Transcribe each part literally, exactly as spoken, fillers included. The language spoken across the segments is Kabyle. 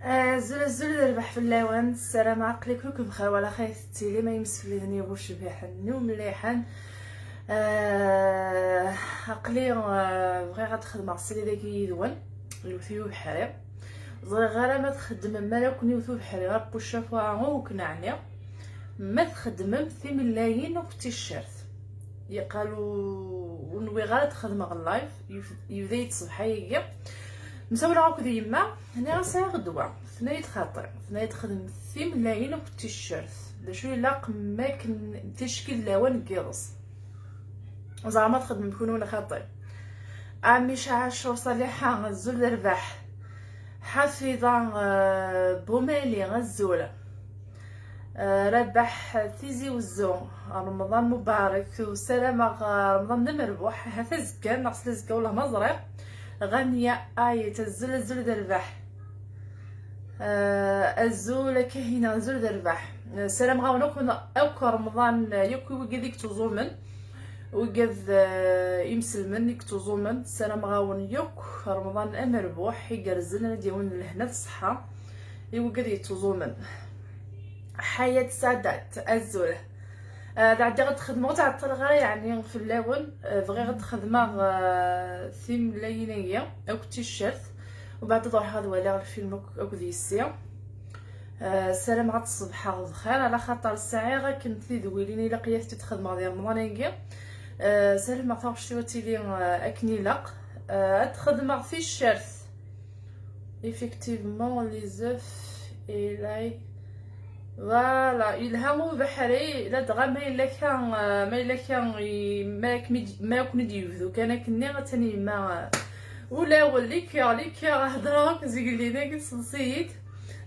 Azul, azul d rrbeḥ fell-awen. Ssarameɣ aql-iken akk bxir, wala xir tettilim ay imsefliden ibucbiḥen n umliḥen. Ah, aql-i, ah, bɣiɣ ad xedmeɣ srid-agi yid-wen, lewt i ubeḥri. Ẓriɣ ara ma txeddmem ara akken iwet ubeḥri ɣef ucafa ur ken-ɛni. Ma txeddmem timellayin akked ticcert. Yeqqal u-, ur nwiɣ ara ad xedmeɣ live, yef-, yebda-yi-d ṣṣbeḥ-agi. Msawleɣ akked yemma, nniɣ-as sɛiɣ ddwa. Tenna-yi-d xaṭi, tenna-yi-d xedmet timellayin akked ticcert. D acu ilaq makken ticki d lawan n yiḍes. Zeɛma txedmem kunwi neɣ xaṭi? Ɛemmi Caɛac Ur Ṣaliḥa, azul d rrbeḥ. Ḥafida, eh, Bumali, azul. Eh, Rabaḥ Tizi Wezzu, Remḍan Mubarek, u ssarameɣ, eh, Remḍan d amerbuḥ, ahat azekka neɣ s lazekka, wellah ma ẓriɣ. Ɣanya Ayet, azul, azul d rrbeḥ. Eh, azul a Kahina, azul d rrbeḥ. Eh, ssarameɣ-awen akk, akk Remḍan, eh, yakk i wigad i yettuẓumen, wigad, eh, imselmen i yettuẓumen, ssarameɣ-awen yakk Remḍan amerbuḥ, igerrzen, ad d-yawin lehna d ṣṣeḥḥa i wigad yettuẓumen. Ḥayat Sadat, azul. Ah, d ɛeddiɣ ad xedmeɣ, ur ttɛeṭṭileɣ ara, yeɛni, fell-awen. Ah, bɣiɣ ad xedmeɣ, ah, timellayin-agi akked ticcert, u beɛd ad ruḥeɣ ad waliɣ lfilm akk-, akked yessi. Ah, ssarameɣ ad tṣebḥeɣ bxir, ala xaṭer sɛiɣ akken tidwilin ilaq-iyi ad tent-id-xedmeɣ di Remḍan-agi. Ah, ssarameɣ taɣect-iw ad tili, ah, akken ilaq. Ah, ad xedmeɣ ticcert. Effectivement, les œufs et l'ail. Voilà, yelha ubeḥri, ladɣa ma yella kan, ma yella kan i-, ma kem-id-, ma ken-id-yebdu kan akken-nni, atan yemma, ula awal, liker, liker, heddreɣ akk zgelli-nni, tseḍs-iyi-d.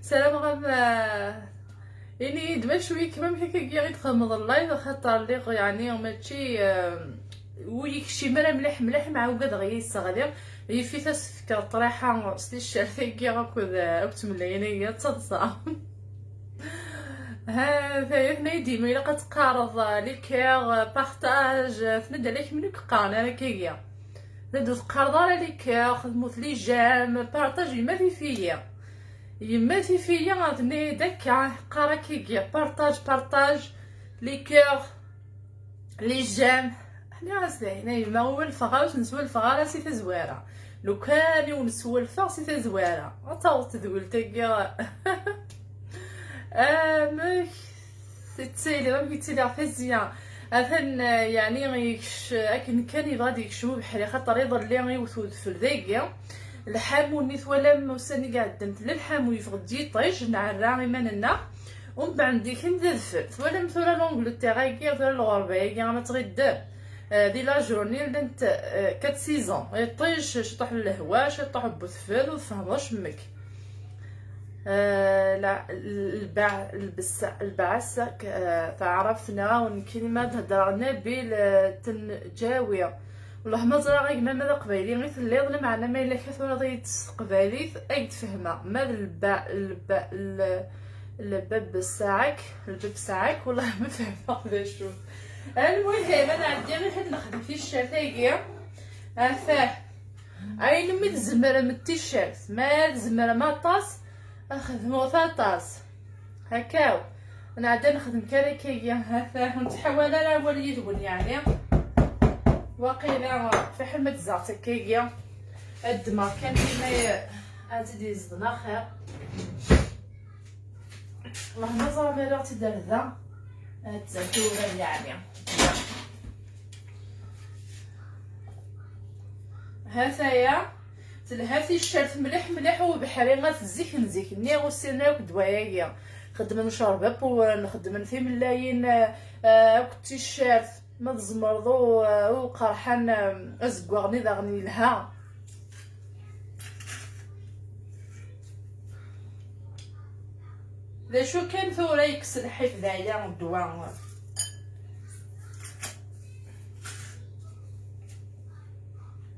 Ssarameɣ-am, ini-yi-d ma cwi kemm amek akka i d-txedmeḍ live, axaṭer lliɣ, yeɛni, mačči, eh, ur yekcim ara mliḥ mliḥ, ma ugadeɣ yesseɣli. Yif-it ad s-tefkeḍ ṭriḥa s ticcert-agi akked, akked tmellayin-agi, ad taḍsa. Ha, tayi tenna-yi dima ilaq ad teqqareḍ, eh, liker, eh, partage, eh, tenna-d ala kemm ur k-qqaren ara akka-agi. Tenna-d ur teqqareḍ ara liker, xedmut les j'aime, partage, yemma tif-iyi. Yemma tif-iyi, tenna-yi-d akka, qqar akka-agi, partage, partage, liker. Les j'aime. Nniɣ-as dayen, a yemma, ur welfeɣ ara, ur ten-swelfeɣ ara si tazwara. Lukan i wen-swelfeɣ si tazwara, ad taweḍ tedwilt-agi. Amek tettili, amek yettili ɣef tazya? Atan, eh, yeɛni, yekc-, akken kan yebɣa ad yekcem ubeḥri, xaṭer iḍelli iwet udfel dagi. Lḥamu-nni twalam ussan i iɛeddan, tella lḥamu, yeffeɣ-d yiṭij, nɛerra iman-nneɣ. Umbeɛd iken d adfel. Twalam tura l'Angleterre-agi, tura lɣerba-agi, ama tɣiddem, eh, di la journée llant, eh, quatre saisons. Iṭij, ciṭuḥ n lehwa, ciṭuḥ n udfel, ur tfehmeḍ acemmek. Eh, la, lba-, lbes-, lbaɛsa, eh, taɛrabt nniɣ-awen, nekkini ma d-heddreɣ nabil, eh, tenǧawi. Wellah ma ẓriɣ a gma ma d aqbayli i telliḍ, lameɛna ma yella ka turiḍ-iyi-d s teqbaylit, ad k-d-fehmeɣ. Ma d lba-, lba-, l-, lbab ssaɛak, lbab ssaɛak, wellah ma fehmeɣ d acu. Almuhim, ad nɛeddi i ḥedd nexdem ticcert-agi. Atah. Ayen mi tzemrem d ticcert, ma tzemrem aṭas, xedmet aṭas. Hakaw. Nɛedda nexdem kan akkagi, ha-t-a, ur nettḥawal ara awal yid-wen, yeɛni. Waqila fiḥel ma d-zzaɣ-tt akkagi. Ad ddmeɣ kan dima ad tt-id-yezḍen axir. Wellah ma ẓriɣ ma rriɣ-tt-id ar da, ad tzad tura, yeɛni. Ha-t-aya. Telha ticcert mliḥ mliḥ, ubeḥri ɣef zik n zik-nni ur ssirin akk ddwa-agi. Xeddmen ccerba n wewren, xeddmen timellayin, eh, eh, akked ticcert. Ma tzemreḍ u-, uqerḥan, azeggaɣ-nni daɣen yelha. D acu kan tura yekkes lḥif d aya ddwa.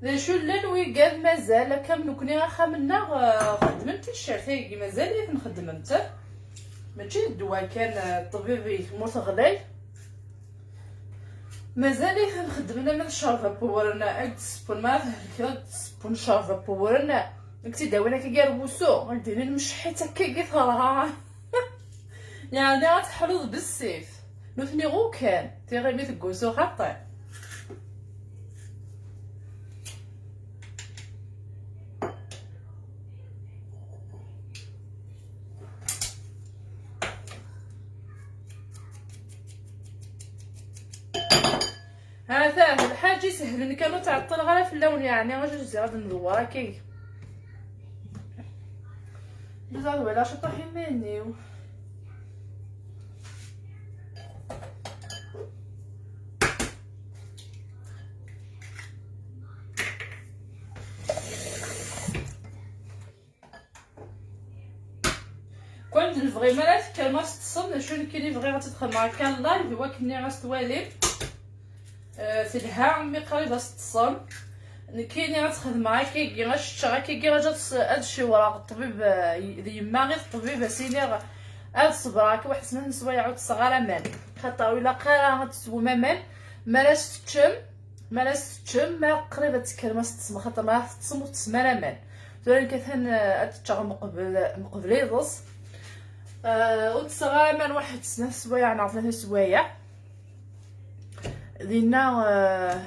D acu llan wigad mazal akka am nekni axxam-nneɣ, eh, xeddmen ticcert-agi, mazal i ten-xeddment. Mačči d ddwa kan, eh, ṭṭbib i tmurt ɣlay. Mazal-iten xeddmen ama d ccerba n wewren, ad d-sewwen, ma ara thelkeḍ ad d-sewwen ccerba n wewren, ad k-tt-id-awin akka gar wusu, ad d-inin mecḥit akka i terɣa. Yeɛni ad teḥluḍ bessif. Nutni ɣukan tiɣimit deg wusu xaṭi. Ha-t-ah, lḥaǧa isehlen kan, ur ttɛeṭṭileɣ ara fell-awen, yeɛni acu ziɣ ad ndewwer akka. Bzad wala ciṭuḥ iman-iw. Kwan d lebɣi mi ara tekkrem ad teṭṭsem, d acu nekkini bɣiɣ ad tt-xedmeɣ akka live, i wakken nniɣ ad s-twalim. Eh, telha mi qrib ad s-teṭṭsem. Nekkini ad tt-xedmeɣ akkagi, ad s-ččeɣ akkagi, ad s-, ad ciwreɣ ṭṭbib, eh, d yemma i ṭṭbib, ad s-iniɣ ad ṣebreɣ akka waḥed snat n sswayeɛ ur ttesseɣ ara aman. Xaṭer ur ilaq ara ad teswem aman mi ara s-teččem. Mi ara s-teččem, ma qrib ad tekkrem ad s-teṭṭsem, xaṭer ma ara teṭṭsem ur tettessem ara aman. Tura nekk atan, eh, ad ččeɣ meqbel, meqbel iḍes. Eh, ur ttesseɣ ara aman waḥed snat sswayeɛ neɣ tlata sswayeɛ. Dinna, eh,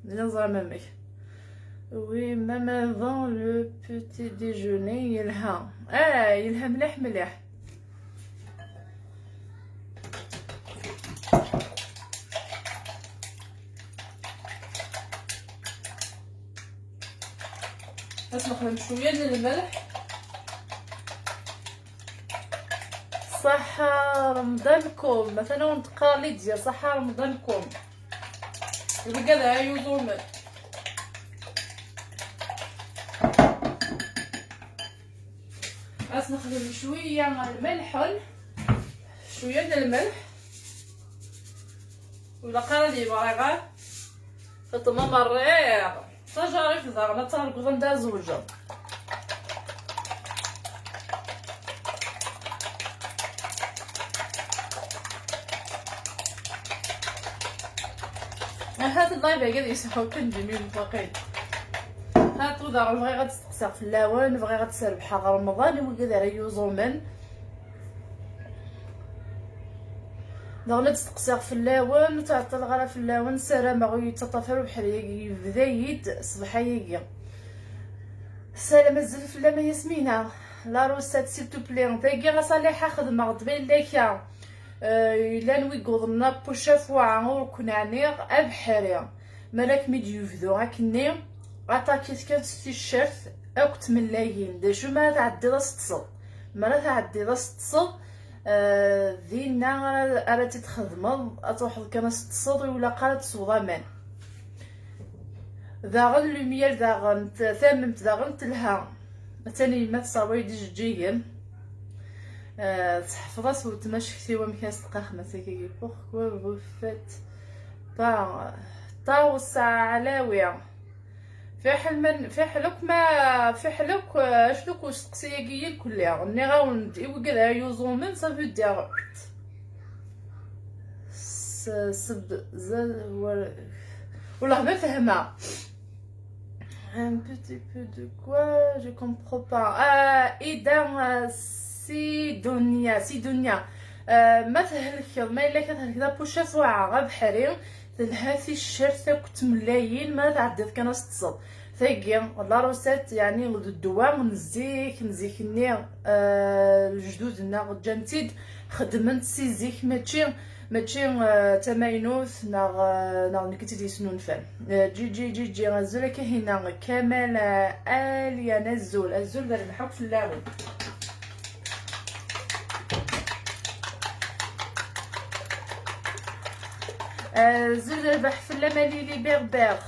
dinna ẓram amek. Oui, même avant le petit déjeuner, yelha. Ah, yelha mliḥ mliḥ. Ad nexdem cwiya n lmelḥ. صحة رمضانكم، مثلا ونتقال لي ديال صحة رمضانكم. يبقى هذا يوزومن. Ad nexdem cwiya n lmelḥ, cwiya n lmelḥ. Ur ilaq ara ad yebɣi ɣer teṭṭmam rriɣ. Tajarit daɣen ad targuḍ anda ad zewǧeḍ. Ahat live-agi ad yesɛu kan dix mille waqil. Hatu daɣen bɣiɣ ad steqsiɣ fell-awen, bɣiɣ ad tt-rebḥeɣ ɣer Remḍan i wigad ara yuẓumen. Daɣen ad steqsiɣ fell-awen, ur ttɛeṭṭileɣ ara fell-awen, ssarameɣ ur yettaṭṭaf ara ubeḥri-agi, yebda-yi-d ṣṣbeḥ-agi. Salam azul fell-am a Yasmina. La recette, s'il te plaît. Dagi a Saliḥa xedmeɣ-d ma yella kra, eh, yellan wi yuḍnen appuc afuɛa ur ken-ɛniɣ abeḥri. Mi ara kem-id-yebdu akkenni, aṭakit kan s ticcert akked tmellayin. D acu mi ara tɛeddiḍ ad s-teṭṭseḍ? Mi ara tɛeddiḍ ad s-teṭṭseḍ, eh, dinna ara, ara tt-id-txedmeḍ, ad truḥeḍ kan ad s-teṭṭseḍ, ur ilaq ara ad tesweḍ aman. Daɣen lumière daɣen, t-, tamemt daɣen telha. Atan yemma tesserway-d ijeǧǧigen. Eh, tseḥfeḍ-as weltma acektiw amek ara s-tqaxem ass-agi. Pourquoi vous faites pas? Ṭawes ɛlawi. Fiḥel men, fiḥel akk ma, fiḥel akk, eh, acu akk usteqsi-agi yirkelli. Nniɣ-awen-d, i wigad ara yuẓumen, ça veut dire s-, seb-, za-, wa-, والله ما فهمة. Un petit peu de quoi, je comprends pas. Euh, إذا، euh, Sidonia, Sidonia. Euh, ma thelkeḍ, ma yella ka thelkeḍ, appuc afuɛa, abeḥri, telha ticcert akked tmellayin, ma tɛeddiḍ kan ad s-teṭṭseḍ. Tagi, la recette, yeɛni, d ddwa n zik, n zik-nni, euh, lejdud-nneɣ ǧǧan-tt-id, xeddmen-tt si zik, mačči, mačči, euh, d tamaynut, neɣ, euh, neɣ d nekk i tt-id-yesnulfan. Euh, Ǧiǧi, Ǧiǧi, azul a Kahina, Kamal, euh, Alian, azul, azul d rrbeḥ akk fell-awen. Azul d rrbeḥ fell-am a Lili Berbère.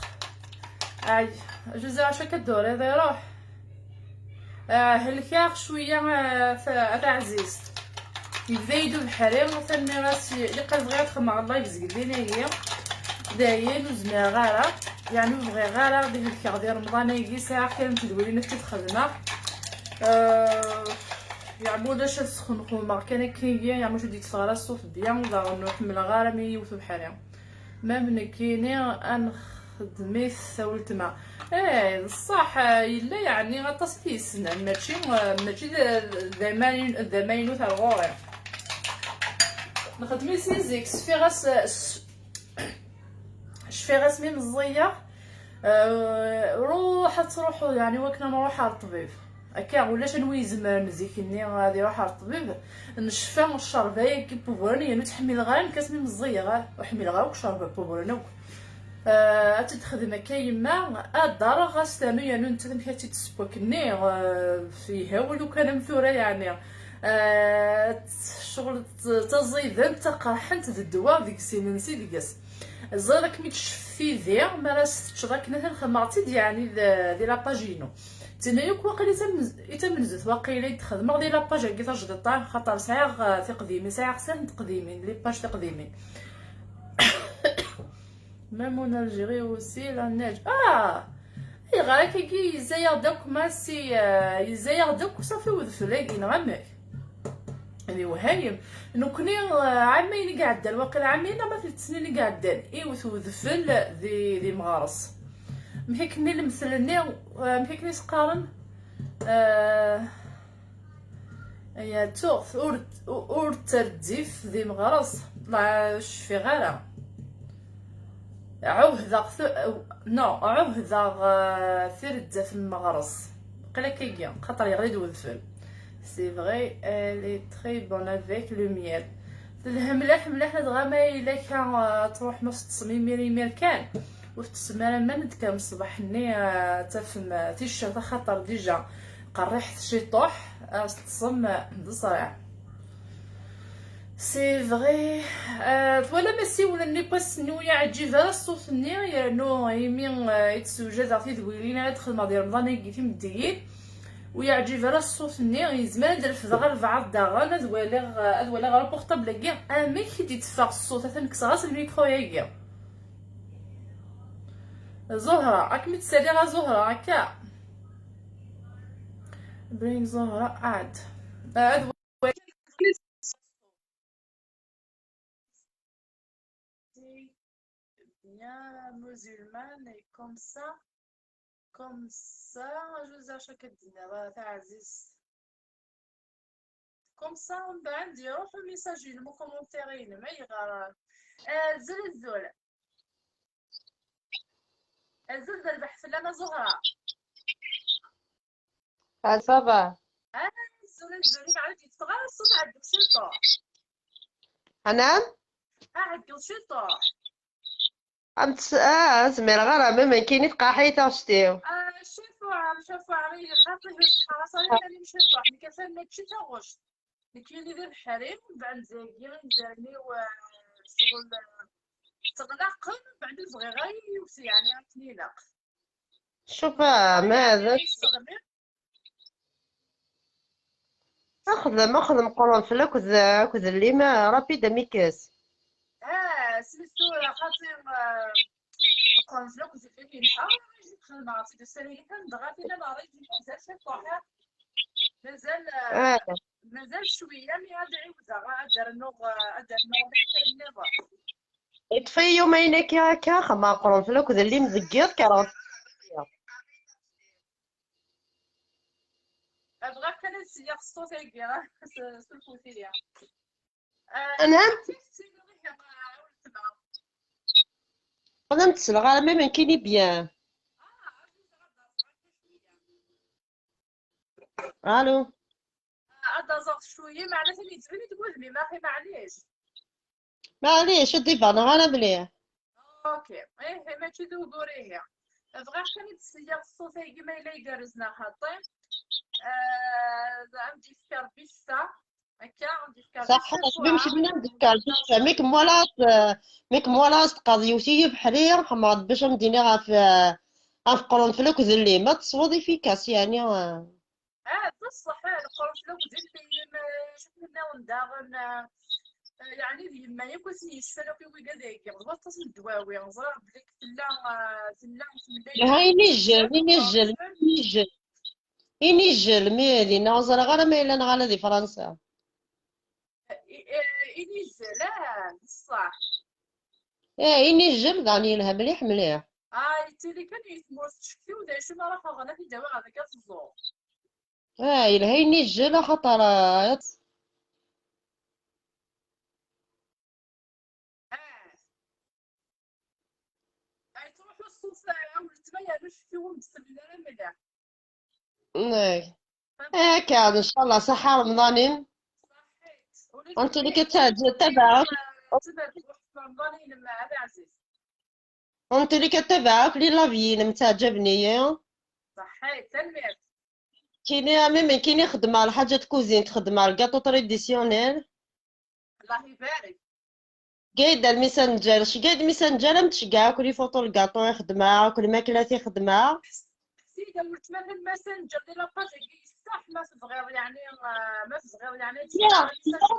Ay, je sais acu akka d-turiḍ iruḥ. Ah, helkeɣ cwiya, ah, ta-, a taɛzizt. Yebda-yi-d ubeḥri, tanemmirt-as, yeqqel bɣiɣ ad xedmeɣ live zgelli-agi. Dayen, ur zmireɣ ara. Yeɛni ur bɣiɣ ara ad helkeɣ di Remḍan-agi, sɛiɣ kra n tedwilin ad t-id-xedmeɣ. Ah, yeɛni ulac ad sxenxumeɣ kan akka-agi, yeɛni ur d-yetteffeɣ ara ṣṣut bya, daɣen ur ḥemmleɣ ara mi yiwet ubeḥri. Ma d nekkini, a nexdem-it a weltma. Eh, d ṣṣeḥ, eh, yella yeɛni aṭas i t-yessnen, mačči, eh, mačči d, d amayn-, d amaynut ar ɣur-i. Nexdem-it si zik, cfiɣ-as, eh, s-, cfiɣ-as mi meẓẓiyeɣ, eh, ruḥ ad truḥeḍ, yeɛni wakken ad nruḥ ar ṭṭbib. Akka, ulac anwa izemren zik-nni ad iruḥ ar ṭṭbib. Necfa ccerba-agi n wuguren, yernu ur tt-ḥmileɣ ara nekk asmi meẓẓiyeɣ, ur ḥmileɣ ara akk ccerba n wuguren akk. Ah, ad tt-id-texdem akka yemma, ad d-areɣ ɣas ternu, yernu nettat amek ad tt-id-tesseww akkenni, ah, yehwa lukan am tura, yeɛni. Ah, ccɣel d taẓidant, taqerḥant d ddwa deg-s, imensi deg-s. Ẓriɣ ad kem-id-tecfef tidi, mi ara s-teččeḍ akken ad xedmeɣ-tt-id, yeɛni d, di la page-inu. Tinna yakk waqil i tamen-, i tamenzut waqila i d-xedmeɣ di la page-agi tajdiṭ-a, xaṭer sɛiɣ, eh, tiqdimin, sɛiɣ snat n teqdimin, les pages tiqdimin. Même en Algérie aussi, la neige. Ah! Ayɣer akkagi yezza-yaɣ-d akk Massi, eh, yezza-yaɣ-d akk safi udfel-agi, neɣ amek? D iwhayem. Nekkni, eh, ɛamayen i iɛeddan, waqila ɛamayen ama d letnayen i iɛeddan, iwet udfel di, di Meɣres. Amek akken i lemtel-nni, eh, amek akken i s-qqaren? Eh, ya tuɣt, ur, ur tterdzif di Meɣres. La cfiɣ ara. Ɛuhdeɣ tu-, non, ɛuhdeɣ, euh, tirezzat n Meɣres. Qil akkagi, xaṭer yeɣli-d wedfel. C'est vrai, elle est très bonne avec le miel. Telha mliḥ, mliḥ, dɣa ma yella akka, euh, truḥem ad teṭṭsem imir, imir kan. Ur teṭṭsem ara aman d kan ṣṣbeḥ-nni, euh, tafem, euh, ticcert, axaṭer déjà qerriḥet ciṭuḥ, euh, ad teṭṭsem, euh, d ṣṣreɛ. C'est vrai. Euh, twalam asiwel-nni n wass-nni ur yeɛǧib ara ṣṣut-nni, yernu imi, euh, i d-ssewjadeɣ tidwilin ara d-xedmeɣ di Remḍan-agi timeddiyin, ur yeɛǧib ara ṣṣut-nni, yezmer ad d-refdeɣ albeɛḍ daɣen, ad waliɣ, euh, ad waliɣ ɣer upuṛṭabl-agi amek i d-itteffeɣ ṣṣut, atan kkseɣ-as lmikru-agi. Zuhra, ad kem-id-ssaliɣ a Zuhra, akka. Bring Zuhra, add. Euh, ad Bien musulmane et comme ça, comme ça, je sais pas ce que tu dis, taɛzizt. Comme ça, mbeɛd iruḥ u message-inem u commentaire-inem, ayɣer? Azul, azul. Azul d rrbeḥ fell-am a Zuhra. Ah, ça va. Ah, azul, azul, ur ɛad yetteffeɣ ara ṣṣut, ɛeddi ciṭuḥ. Anam? Ɛeddi ciṭuḥ. Am ts-, ah, zmireɣ ara, ma nekkini tqaḥ-iyi taɣect-iw. Ah, ciṭuḥ, ciṭuḥ, xaṭi, xaṭi, xaṭi, ciṭuḥ, nekk atan mačči taɣect. Nekkini d abeḥri, mbeɛd dagi, inzaren-iw, eh, ccɣel, eh, ttɣlaqen, mbeɛd ur bɣiɣ ara yiwet, yeɛni, akken ilaq. Cuf, ah, ma d acu? Yesseɣli. Axdem, axdem, qrunfel akked, akked llim, ah, rapide, am ikkes. Ah, smi tura, xaṭi, eh, qrunfel akked llim yelḥa, xedmeɣ-tt-id ussan-agi kan, dɣa tina neɣra-yi-d mazal ciṭuḥ. Mazal, eh, ah, mazal cwiya, mi ad ɛiwdeɣ, ad d-rnuɣ, eh, ad d-rnuɣ lḥikayt nniḍen. Yeṭṭef-iyi yumayen akka, akka, xemmeɣ qrunfel akked llim deg yiḍ, kkreɣ. Bɣiɣ kan ad sliɣ ṣṣut-agi, s, s lkutiya. Ah, anha? Ur am-d-selleɣ ara, même nekkini bien. Allô? Ad aẓeɣ cwiya, meɛna tili yettbin-d wudem-im, axi, maɛlic. Maɛlic, ur d-ibaneɣ ara mliḥ. Ok, ih, mačči d ugur, ihi. Bɣiɣ kan ad d-sliɣ ṣṣut-agi, ma yella igerrez neɣ xaṭi. Ah, ad am-d-yefk Rebbi ccfa. Akka, d-yefka ṣaḥḥa, d acu i m-cebna d-yefka, d acu mi kem-walaɣ, mi kem-walaɣ s tqaḍ yiwet-iyi bḥri, ḥemmɣ-d bac am-d-iniɣ ɣef, ɣef qrunfel akked llim, ad tesweḍ efficace, yeɛni. Ah, d ṣṣeḥ, ah, lqrunfel akked llim, eh, acu nniḍen daɣen, eh, eh, yeɛni d yemma yakk i ten-yecfan akk i wigad-agi, d waṭas n ddwawi, ẓriɣ belli tella, eh, tella temlal. Lha, inijjel, inijjel, inijjel. Inijjel, mi dinna ur ẓriɣ ara ma yella neɣ ala di Fransa. I-, eh, inijjel, ah, d ṣṣeḥ. Eh, inijjel, daɣen yelha mliḥ, mliḥ. Ah, yettili kan i tmurt ccektiw, d acu ma ruḥeɣ ad t-id-awiɣ ad akka teẓẓuɣ. Ah, yelha inijjel, axaṭer, ah, ah. Ay, truḥ ṣṣut, a weltma, yerna ccektiw ur d-sellen ara mliḥ. Ay. Akka, ncallah, ṣaḥḥa Remḍan-im. Ṣaḥḥit. Anta li k-ttabaɛeɣ? Ttabaɛeɣ Remḍan-inem, a Ɛziz. Anta li k-ttabaɛeɣ, les lives-inem ttaɛǧaben-iyi. Ṣaḥḥit, tanemmirt. Kini, même kini xeddmeɣ lḥaǧa n tkuzint, xeddmeɣ lgaṭu traditionnel. Allah ibarek. Gay-d al messenger, gay-d messenger, am tceggeɛ akk les photos n lgaṭu i xeddmeɣ, akk lmaklat i xeddmeɣ. Sida, weltma, messenger di la page-agi yessah, ma tebɣiḍ, yeɛni, ah, ma tebɣiḍ, yeɛni, ad tceggeɛ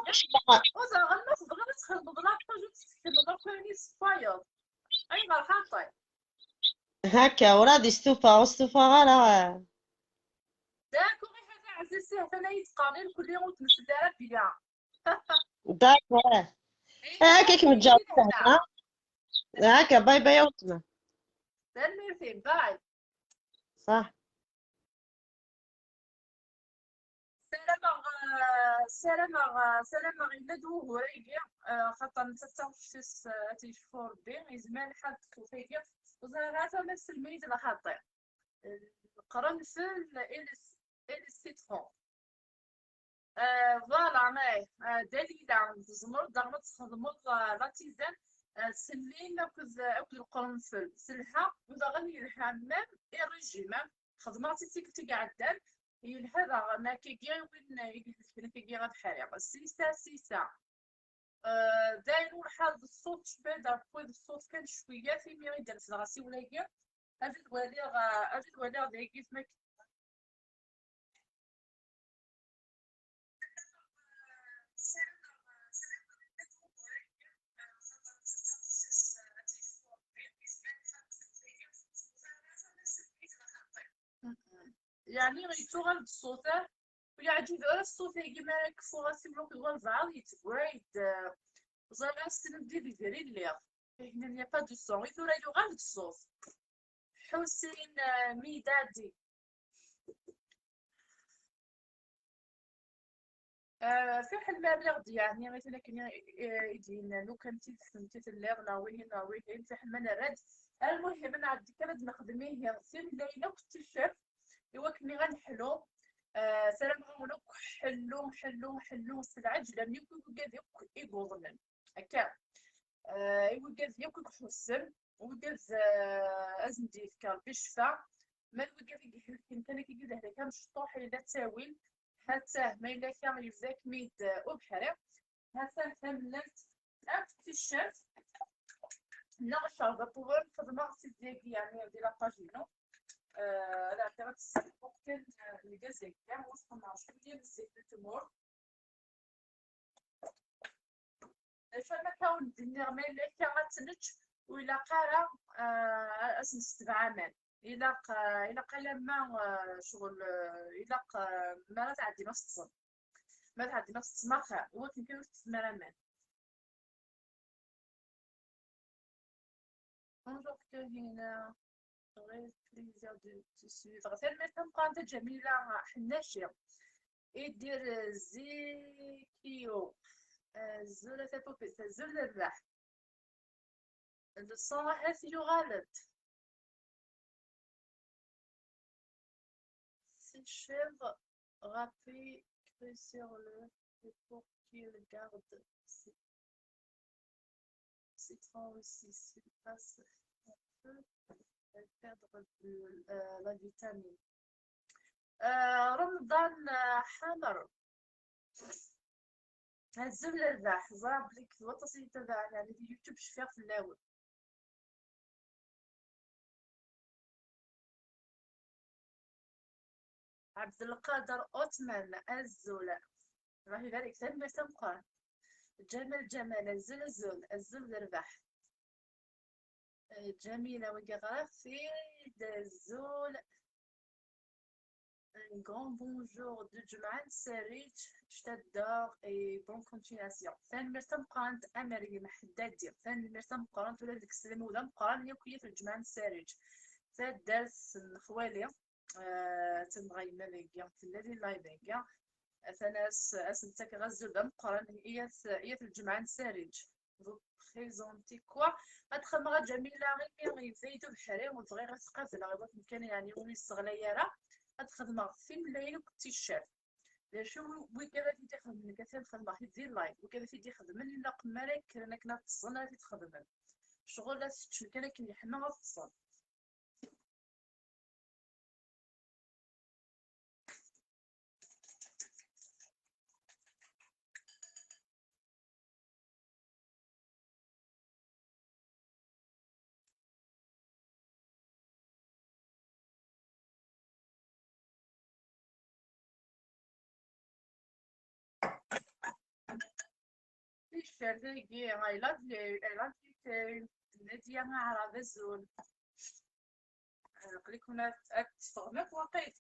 messenger. U daɣen, ma tebɣiḍ ad txedmeḍ la page, ad tessekneḍ akk ayen i tessefwayeḍ. Ayɣer xaṭi? Hakka, ur ad istufaɣ, ur stufaɣ ara. D'accord, i hada ɛziz, si hatan ay d-qqaren irkelli ur d-nsell ara bya. D'accord. Akka kem-ǧǧeɣ. Hakka, bye bye a weltma. Tanemmirt-im, bye. Ṣaḥ. Ssarameɣ, eh, ssarameɣ, eh, ssarameɣ yella-d wugur-agi, eh, xaṭer nettat d taɣect-is, eh, ad tt-yecfu Rebbi, yezmer lḥal teṭṭef-agi. Ur ẓriɣ ara ma tselmid neɣ xaṭi. Eh, qrenfel et le, et le citron. Eh, voilà, mais, eh, Dalila, tzemreḍ daɣen ad txedmeḍ, eh, la tisane, eh, s llin akked, akked lqernfel. Telha, u daɣen yelha même i régime. Xedmeɣ-tt i tikkelt i iɛeddan, yelha daɣen akkagi i win i yelhan akkagi ad ḥriɣ. Sisa, sisa. Eh, dayen ur ḥad ṣṣut, cfad ɣef wid ṣṣut kan cwiya, timi i d-rseɣ asiwel-agi. Ad d-waliɣ, eh, ad d-waliɣ dagi ma yeɛni yettuɣal-d ṣṣut-a, ur yeɛǧib ara ṣṣut-agi mi ara kfuɣ asiwel akked walbeɛḍ yettgray-d, eh, ẓriɣ ass-n d idegri lliɣ. Il n'y a pas de son. I tura yuɣal-d ṣṣut. Ḥusin, eh, Midadi. Eh, fiḥel ma rriɣ-d, yeɛni, i tin akken i, i, i d-yennan, lukan d tidet-nni telliḍ, neɣ wihin, neɣ wihin, fiḥel ma nerra-d. Almuhim, ad nɛeddi kan ad nexdem ihi timlayin akk d ticcert, i wakken i ad neḥlu. Eh, ssarameɣ-awen akk ḥellu, ḥellu, ḥellu s lɛeǧla, am yakk i wigad akk i yuḍnen. Akka. Eh, i wigad yakk i iḥussen, wigad, eh, ad sen-d-yefk Rebbi ccfa, ma d wigad i ihelken kan akka i d-ahlak amecṭuḥ yella ttawil, ha-t-ah, ma yella akka yebda-kem-id, eh, ubeḥri, ha-t-ah tamellalt akk ticcert, neɣ ccerba pudr, xedmeɣ-tt-id dagi, yeɛni, di la page-inu. Eh, ad ɛeddiɣ ad d-ssefruɣ kan, eh, lgaz-agi, ad xedmeɣ cwiya n zzit n tmurt. D acu ara k-awen-d-nniɣ, ma yella akka ad tt-nečč, ur ilaq ara, ah, ad s-nessetbeɛ aman. Ilaq, ah, ilaq alamma, ah, ccɣel, ah, ilaq, ah, mi ara tɛeddim ad teṭṭsem. Mi ara tɛeddim ad teṭṭsem axir, i wakken kan ur tettessem ara aman. Bonjour Kahina, très plaisir de te suivre. Tanemmirt tameqqrant a Ǧamila Ḥennaci. Idir Zikiyo. Azul a tapupit, azul a rrbeḥ. Le son ahat yuɣal-d. Ses cheveux râpés crient sur le feu pour qu'il garde ses, ses troncs aussi. S'il passe un peu, elle perdre de, euh, la vitamine. Euh, Ramadan, euh, Hamar. Azul lerbaḥ, ẓriɣ belli d waṭas i yi-itabaɛen, yeɛni di YouTube cfiɣ fell-awen. Ɛebdelqader Otman, azul. Allah ibarek, tanemmirt tameqqrant. Ǧamal Ǧamal, azul, azul, azul d rrbeḥ. Eh, Ǧamila, wagi ɣriɣ-t-id, azul. Un grand bonjour de Ǧemɛa n Sariǧ, je t'adore et bonne continuation. Tanemmirt tameqqrant a Meryem Ḥeddadi, tanemmirt tameqqrant ula deg slam-iw d ameqqran yakk i Ǧemɛa n Sariǧ. Taddart n xwali, eh, attan dɣa yemma dagi, tella di live-agi. Atan as, as-d-ttakeɣ azul d ameqqran i yat, i yat Lǧemɛa n Sariǧ. Vous présentez quoi? Ad xedmeɣ a Ǧamila imi yebda-yi-d ubeḥri, ur bɣiɣ ad t-qableɣ i wakken kan, yeɛni, ur yesseɣlay ara. Ad xedmeɣ timellalin akked ticcert. D acu wi-, wigad ad t-id-ixedmen, nekk atan xedmeɣ-t-id di live. Wigad ad t-id-ixedmen, ilaq mi ara kkren akken ad ṭṭsen ara t-id-xedmen. Ccɣel ad t-ččen kan akken yeḥma ad ṭṭsen. Ticcert-agi, I love you, I love you too. Nadia Aɛrab, azul. Aql-iken ad, ad teffɣem akk waqil.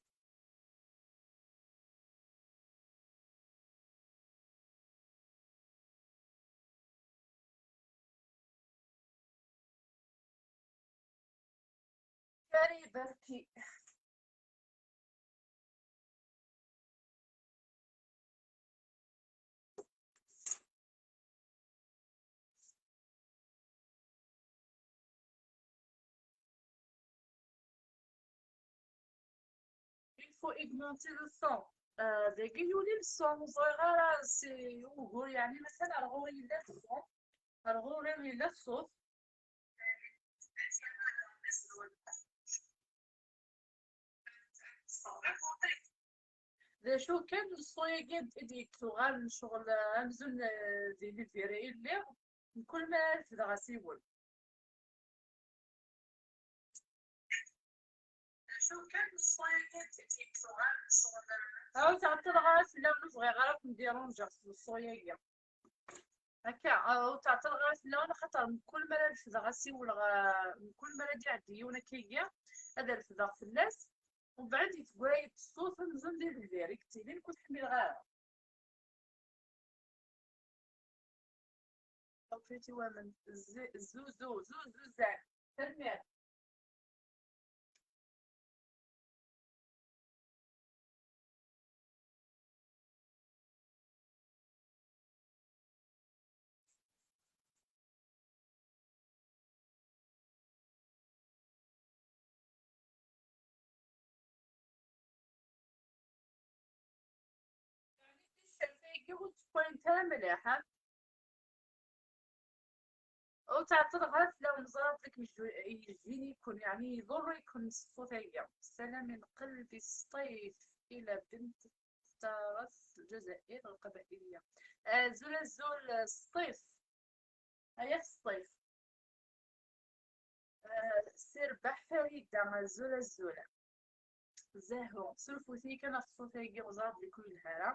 Kari berki. Il faut augmenter le son. Euh, dagi yuli le son, ur ẓriɣ ara si ugur, yeɛni, matan ar ɣur-i yella le son, ar ɣur-i yella ṣṣut. D acu kan, ṣṣut-agi i d-, i d-tuɣal ccɣel amzun, eh, di Lbir i lliɣ, mkul mi ara refdeɣ asiwel. D acu kan, ṣṣut-agi i d-tuɣal ccɣel. Ur tɛeṭṭleɣ ara fell-awen, ur bɣiɣ ara ad ken-diranǧeɣ s ṣṣut-agi. Akka, ah, ur ttɛeṭṭileɣ ara fell-awen, axaṭer mkul mi ara refdeɣ asiwel ɣer, mkul mi ara d-iɛeddi yiwen akkagi, ad refdeɣ fell-as, mbeɛd yettgray-d ṣṣut amzun d idellir i yettilin, ur t-ḥmileɣ ara. Ẓẓu, ẓẓu, ẓẓu, ẓẓu, ẓẓu, ẓẓu. Tanemmirt. Yeɛni ticcert-agi ur ttwalint ara mliḥ, ha? Ur tɛeṭṭleɣ ara fell-awen, ẓriɣ belli yejdi-, yejdi-iken, yeɛni iḍurr-iken ṣṣut-agi. Ssalam n lqelb Sṭif ila bent Taras Lǧazair Lqabailia. Azul, azul, Sṭif. Aya Sṭif. Eh, Sirbeḥ Farida, azul, azul. Zahu, surfut-iyi kan ɣef ṣṣut-agi, ur ẓriɣ belli ur yelha ara.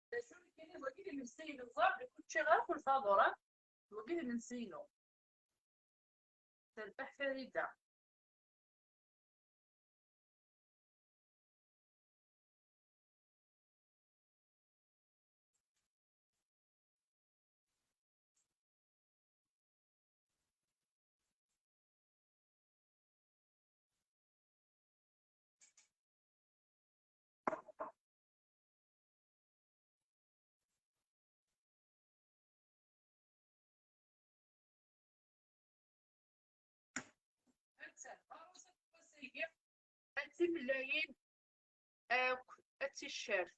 D acu nekkini, wagi d imensi-inu, ẓriɣ belli ur ččiɣ ara akk lfaḍur, ha? Wagi d imensi-inu. Terbeḥ Farida. Ad timellalin akk, ad ticcert.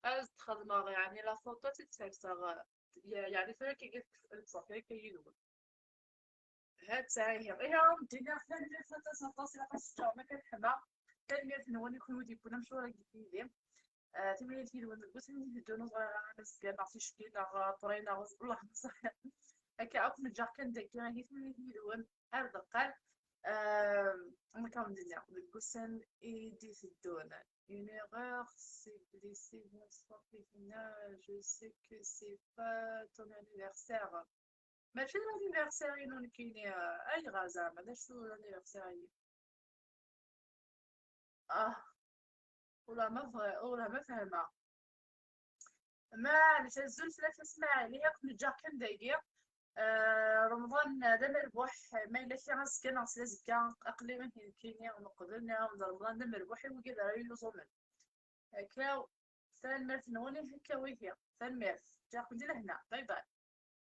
Ad xedmeɣ, yeɛni, la photo ad tt-id-serseɣ, yeɛni, tura akka, ad tt-id-serseɣ akka yid-wen. Ha-tt-a ihi. Ihi, ad d-iniɣ tanemmirt aṭas, aṭas, ilaq ad s-ččeɣ ma kan ḥma. Tanemmirt-nwen i kunwi d-yewwin amcur-agi yid-i. Ah, timlilit yid-wen deg wussan i d-iteddun, ur ẓriɣ ara ma zgan neɣ ticki neɣ ṭray neɣ ur ẓriɣ. Akka akk neǧǧaɣ kan dagi, ihi timlilit yid-wen ar deqqal. Ah, am akken d-nniɣ, deg wussan i d-iteddun. Une erreur, c'est blessé, bonsoir, Pékina, je sais que c'est pas ton anniversaire. Mačči d l'anniversaire-inu nekkini, ah, ayɣer zeɛma, d acu l'anniversaire-agi? Ah, ula ma bɣi-, ula ma fehmeɣ. Maɛlic, azul fell-ak a Smaɛil, ihi akk neǧǧaɣ kan dagi. Ah, Remḍan d amerbuḥ, ma yella kra azekka neɣ s azekka, aql-i ihi nekkini neqbel nniɣ-awen-d Remḍan d amerbuḥ i wigad ara yuẓumen. Akka, tanemmirt-nwen, ihi akka wihi. Tanemmirt, ǧǧaɣ-ken di lehna. Bye bye.